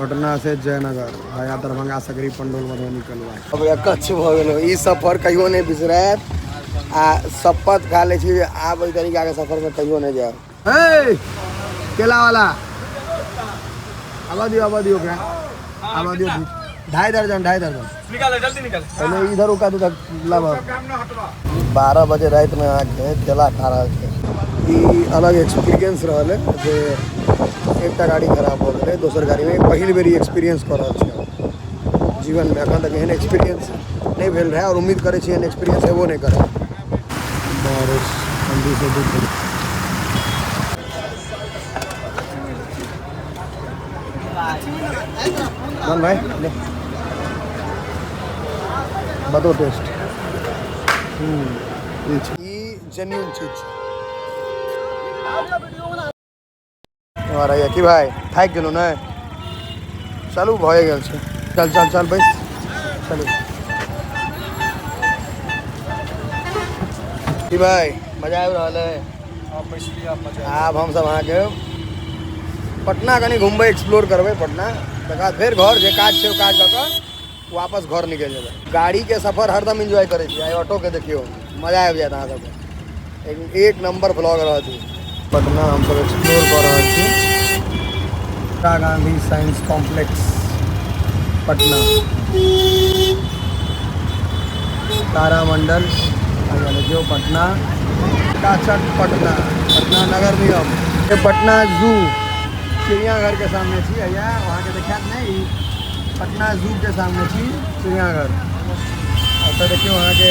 पटना से जयनगर भाया दरभंगा सकरी पंडौल मधुबनी कलुआ। अब अकच्छ भऽ गेलहुँ। ई सफर कहियो नहि बिसरायत आ शपथ खा लै छी जे आब एहि तरीकाके सफरमे कहियो नहि जायब। हे केला वाला आबऽ दियौ, आबऽ दियौ ओकरा, आबऽ दियौ। 2.5 दर्जन, 2.5 दर्जन निकाल, जल्दी निकाल। पहले इधर उका दूध लाबऽ। 12 बजे रातिमे अहाँके केला खा रहल छै। ई अलग एक्सपीरियंस रहल है जे एकटा गाड़ी खराब भऽ गेलै, दोसर गाड़ीमे पहिल बेर ई एक्सपीरियंस कऽ रहल छी हम जीवनमे। एखन तक एहन एक्सपीरियंस नहि भेल रहै आओर उम्मीद करै छी एहन एक्सपीरियंस हेबो नहि करत। बारिश ठण्डीसँ दुःख। डन भाई, ले बताओ टेस्ट। ई जेन्युइन चीज छै। और आइए की भाई, थाकि गेलहुँ? नहि, चलू, भए गेल छै। चल चल चल, बैस, चलू। की भाई, मजा आबि रहल है? आब हमसब अहाँके पटना कनि घुमबै, एक्सप्लोर करबै पटना, तकर बाद फेर घर जे काज छै ओ काज कऽ कऽ वापस घर निकलि जेबै। गाड़ीके सफर हरदम एन्जॉय करै छी। आइ ऑटोके देखियौ, मजा आबि जायत अहाँ सबके। एक नंबर ब्लॉग रहत ई। पटना हमसब एक्सप्लोर कऽ रहल छी। इंदिरा गांधी साइंस कॉम्प्लेक्स पटना, तारामंडल देखियौ, पटना काचक, पटना, पटना नगर निगम, पटना जू, चिड़ियाघर के सामने छी। भैया वहाँके देखायत नहि, ई पटना जू के सामने छी, चिड़ियाघर। एतऽ देखियौ, अहाँके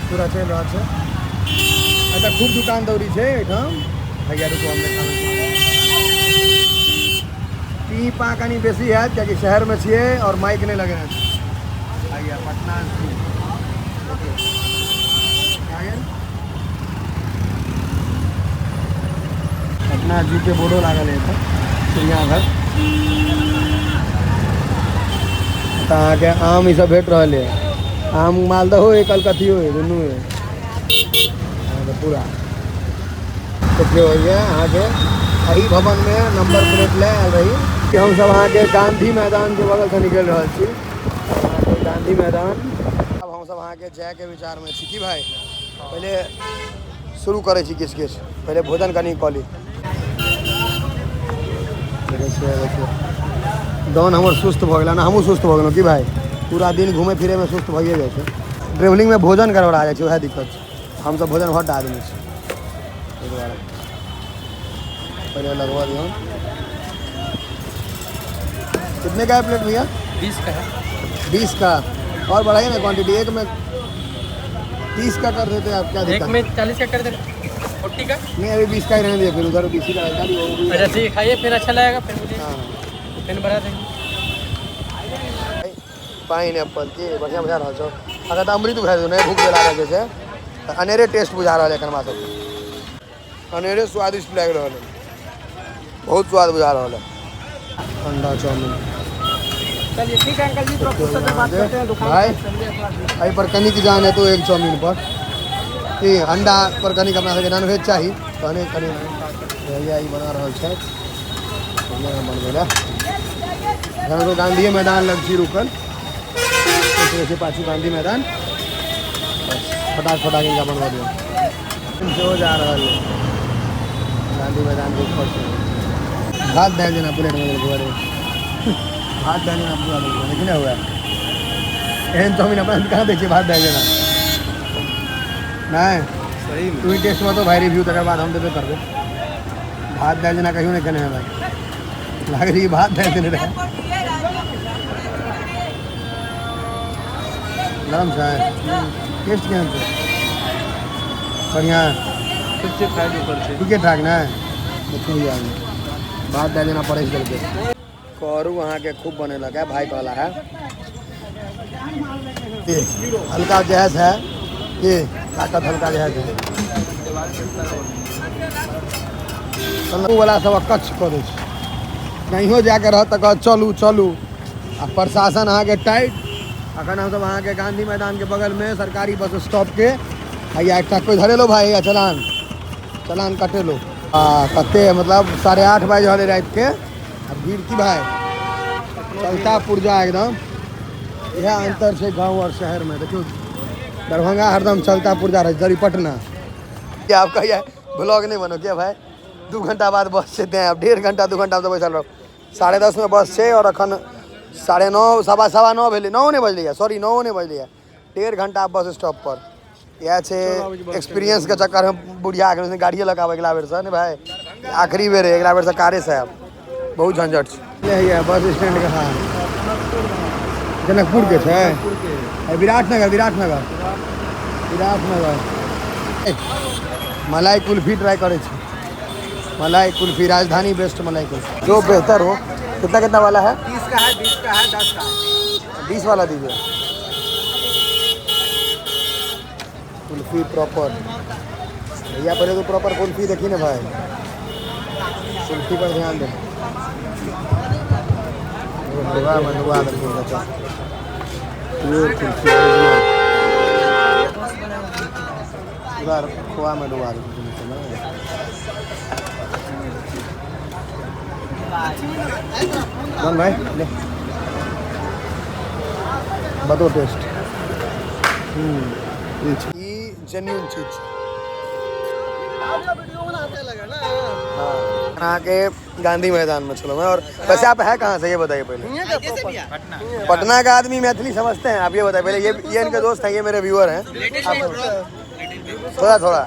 पूरा चलि रहल छै। एतऽ खूब दुकान दौरी छै एहिठाम। भैया रुकू, हम देखाबै छी। पी पा कनि बेसी हैत, कियाकि शहरमे छियै आओर माइक नहि लगेने छै। भैया पटना जू देखियौ भए गेल। पटना जू के बोर्डो लागल है एतऽ, चिड़ियाघर। तऽ अहाँके आम ई सब भेट रहल है। आम मालदहो है, कलकतियो है, दुनू है अहाँके पूरा। देखियौ होइए अहाँके एहि भवनमे नंबर प्लेट लए आयल रही कि हमसब अहाँके गांधी मैदानके बगलसँ निकलि रहल छी। अहाँके गांधी मैदान। आब हमसब अहाँके जायके विचारमे छी। की भाई, पहिले शुरू करै छी किछु किछु, पहिले भोजन कनि कऽ ली। देखै छियै, देखियौ, डॉन हमर सुस्त भऽ गेल ने, हमहूँ सुस्त भऽ गेलहुँ। की भाई, पूरा दिन घूमै फिरैमे सुस्त भइए जाइ छै। ट्रेवलिंगमे भोजन गड़बड़ा जाइ छै, उएह दिक्कत छै। हमसब भोजन भट्ट आदमी छी, ताहि दुआरे पहिले लगवा दियौ। कितने का है प्लेट भैया? 20 का है। 20 का? और बढ़ाइए ना क्वांटिटी। एक में 30 का कर देते हैं आप, क्या एक दिक्कत? में 40 का कर दे, 40 का। नहीं, अभी 20 का ही रहने दिए, फिर उधर 20 ही का रहता है, वो भी। अच्छा ठीक है, खाइए, फिर अच्छा लगेगा, फिर बोलिए। हाँ। फिर बढ़ा देंगे। पाइन एप्पल की बढ़िआँ बुझा रहल छौ। अगर तऽ अमृत बुझा नहि भूख जे लागल छै से तऽ अनेरे टेस्ट बुझा रहल है। एखन हमरा सबके अनेरे स्वादिष्ट लागि रहल है, बहुत स्वाद बुझा रहल है। अंडा चाउमीन। चलिए ठीक है अंकल जी, थोड़ा फुर्सत में बात करते हैं दुकान भाई पर चलिए थोड़ा। एहि पर कनिक जान हेतौ एक चाउमीन पर की अंडा पर कनिक अपना सबके नॉनवेज चाही, तहने कनि। भैया ई बना रहल छथि, बढ़िआँ बनबै लए। एखन तो गांधी मैदान लग छी रुकल। सोचै छी पाछू गांधी मैदान, बस फटाक फटाक इनका बनवा दियौ। सेहो जा रहल है गांधी मैदान के ऊपर से। भात दालि जेना प्लेटमे देलकै। अरे भात दालि जेना पूरा देलकै, लेकिन नहि हुए। एहन चाउमीन अपना कहाँ दै छियै भात दालि जेना? नहि। सही में। तू ही टेस्ट बताओ भाई, रिव्यू, तकर बाद हम देबे करबै। भात दालि जेना कहियो नहि खेने हेबै। लागै छै कि भात दालि देने रहै। गरम छै। टेस्ट केहन छै? बढ़िआँ? 55 ऊपर से। ठीके ठाक ने। देखियौ भैया, भात दालि जेना परसि देलकै। करू अहाँके खूब बनेलक है भाई, कहला है ये हल्का गैस है, ये ताकत हल्का गैस है। चलू वाला सब अकच्छ कऽ दै छै। नहियो जाके रहत तऽ कहत चलू चलू। आ प्रशासन अहाँके टाइट। अखन हमसब अहाँके गांधी मैदानके बगलमे सरकारी बस स्टॉपके हैया एकटा कोइ धरेलो भाई, हैया चलान चलान कटेलो। आ कते मतलब 8:30 बाजि रहल है रातिके आ भीड़। की भाई, चलता पुर्जा एकदम। इएह अंतर छै गाँव और शहर में। देखियौ दरभंगा हरदम चलता पुर्जा रहै, सॉरी पटना। क्या आप कहिए ब्लॉग नहीं बनो क्या भाई? 2 घंटा बाद बस छै, तेँ आब 1.5 घंटा 2 घंटा से बैसल रहो। 10:30 में बस छै और अखन 9:30 9:15 भेलै, 9 नहि बजलैए, सॉरी 9 नहि बजलैए। 1.5 घंटा बस स्टॉप पर। इएह छै एक्सपीरियंस के चक्कर में बुढ़िया के गाड़िए लऽ कऽ आबै अगिला बेरसँ ने भाई, आखिरी बेर है, अगिला बेरसँ कारे से आयब, बहुत झंझट छै। ये बस स्टैंड के हाल जनकपुर के छै, विराटनगर, विराटनगर, विराटनगर। मलाई कुल्फी ट्राई करै छी, मलाई कुल्फी राजधानी बेस्ट मलाई कुल्फी जो बेहतर हो। कितना कितना वाला है? 30 का है, 20 का है, 10 का है। 20 वाला दीजिए। कुल्फी प्रॉपर भैया, पहले तो प्रॉपर कुल्फी देखी ना भाई, कुल्फी पर ध्यान दे। मंडुआ प्योर कुल्फी ओरिजिनल, पूरा खोआ में डुबा देलकै। भाई ले बताओ टेस्ट। ई जेन्युइन चीज छै। अहाँके गांधी मैदान में छलहुँ और वैसे आप है कहाँ से ये बताइए पहले। पटना का आदमी मैथिली समझते हैं आप ये बताइए पहले। ये इनके दोस्त हैं, ये मेरे व्यूअर हैं। आप थोड़ा थोड़ा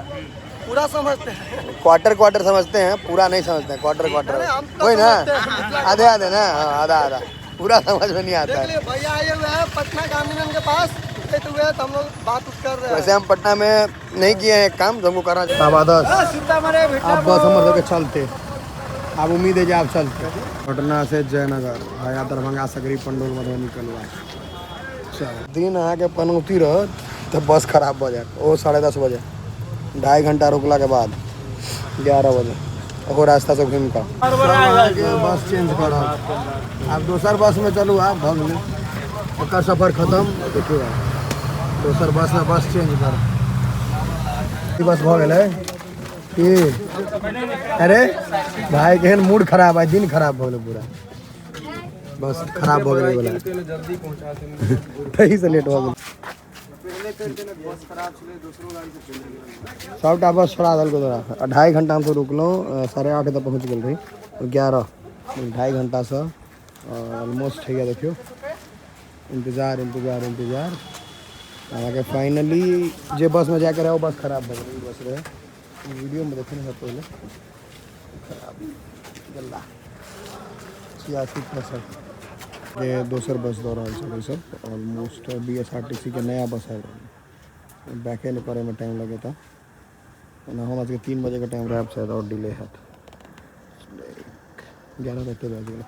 पूरा समझते हैं, क्वार्टर क्वार्टर समझते हैं, पूरा नहीं समझते हैं, क्वार्टर क्वार्टर वही ना, आधे आधे ना, हाँ आधा आधा, पूरा समझ में नहीं आता है। भैया आए हुए हैं पटना गांधीनगर के पास हुए तो हम लोग बात कर रहे हैं। वैसे हम पटना में नहीं किए हैं काम, जो हमको करना चाहिए। 10:15 आप बस हमर सबके चलते, आब उम्मीद है जे आब चलते। पटना से जयनगर भाया दरभंगा सकरी पंडौल मधुबनी कलुआ। चल दिन अहाँके पनौती रहत तऽ बस खराब भऽ जायत। ओ 10:30 बजे, 2.5 घंटा रुकला के बाद 11 बजे ओहो रास्ता से घूमि कऽ बस चेंज करत। आब दोसर बस में चलू, आब भऽ गेलै ओकर सफर खत्म। देखियौ आब दोसर बस में बस चेंज कर, बस भऽ गेलै की? अरे भाई केहन मूड खराब है, दिन खराब भऽ गेलै पूरा, बस खराब भऽ गेलै वाला, तही से लेट भऽ गेलै। सबटा बस छोड़ा देलकै तोरा। 2.5 घंटा हमसब रुकलहुँ, 8:30 तक पहुँच गेल रही, 11 2.5 घंटासँ ऑलमोस्ट होइए। देखियौ इंतजार इंतजार इंतजार। अहाँके फाइनली जे बसमे जाइके रहै ओ बस खराब भऽ गेलै। ई बस रहै, वीडियोमे देखने है पहिले, खराब गेला 86-65 के दोसर बस दऽ रहल छै सब। ऑलमोस्ट BSRTC के नया बस आबि रहल, बैके नहि करैमे टाइम लगेता। ओना हमरा सबके 3 बजेके टाइम रहै, शायद आओर डिले हैत। 11 तक बाजि गेलै,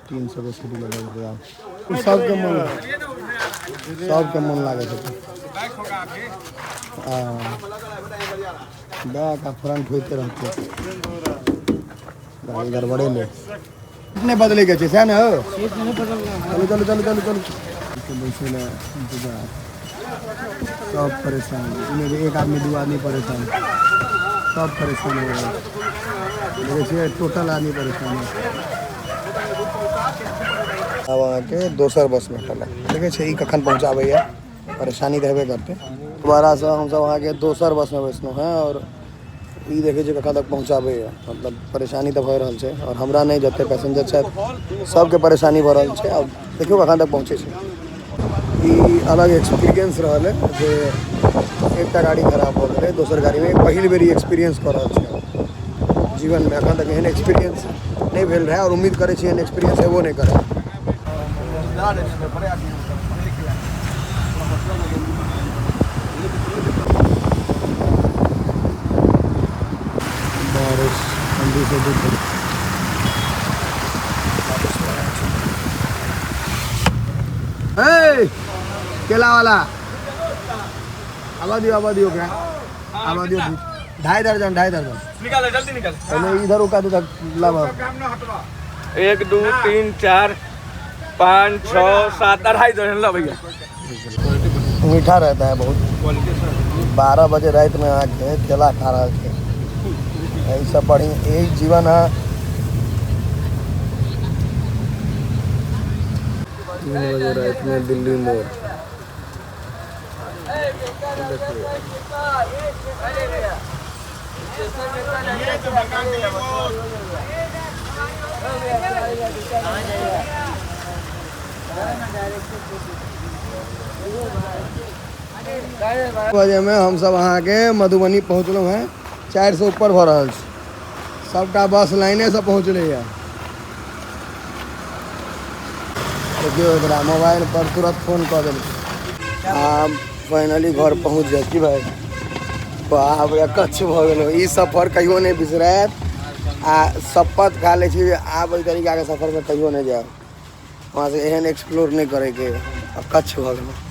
300 बेसी डिले भऽ जेतै आब। सबके मन, सबके मन लागै छै। बैक आ फ्रंट होइते रहतै, गाड़ी गड़बड़े नहि। नहि बदलैके छै सएह ने हो। चलू चलू चलू चलू चलू बैसै लए इंतजार, सब परेशान। एक आदमी 2 आदमी परेशान, सब परेशान हो गेल। देखै छियै टोटल आदमी परेशान है। आब अहाँके दोसर बस भेटल है, देखै छियै ई कखन पहुँचाबैए, परेशानी तऽ हेबे करतै। दोबारासँ हमसब अहाँके दोसर बसमे बैसलहुँ हेँ और ई देखै छियै कखन तक पहुँचाबैए। मतलब परेशानी तऽ भऽ रहल छै और हमरा नहि, जतेक पैसेंजर छथि सबके परेशानी भऽ रहल छै। आब देखियौ कखन तक पहुँचै छै। ई अलग एक्सपीरियंस रहल है जे एकटा गाड़ी खराब भऽ गेलै दोसर गाड़ीमे, पहिल बेर ई एक्सपीरियंस कऽ रहल छी जीवनमे। एखन तक एहन एक्सपीरियंस नहि भेल रहै और उम्मीद करै छी एहन एक्सपीरियंस हेबो नहि करत। बारिश ठंडी से दुख। केला वाला आवा दियो, आवा दियो, क्या आवा दियो? 2.5 दर्जन, 2.5 दर्जन निकालो, जल्दी निकाल। पहले इधर उका दो, लावा। 1 2 3 4 5 6 7 2.5 दर्जन ला भैया। मीठा रहता है बहुत। 12 बजे रात में आके केला खा रहा है, यही सब बढ़िया, यही जीवन है। 3 बजे रातिमे दिल्ली मोड़। देखियौ। बजेमे हमसभ अहाँके मधुबनी पहुँचलहुँ हेँ। 400 ऊपर भऽ रहल छै। सभटा बस लाइनेसँ पहुँचलैए। देखियौ, एकरा मोबाइल पर तुरंत फोन कऽ देलकै आ फाइनली घर पहुँच जाइ की भाइ। बाप रे, कच्छ भऽ गेलहुँ। ई सफर कहियो नहि बिसरायत आ शपथ खा लै छी जे आब एहि तरीकाके सफरमे कहियो नहि जायब। वहाँसँ एहन एक्सप्लोर नहि करैके। आब कच्छ भऽ गेलहुँ।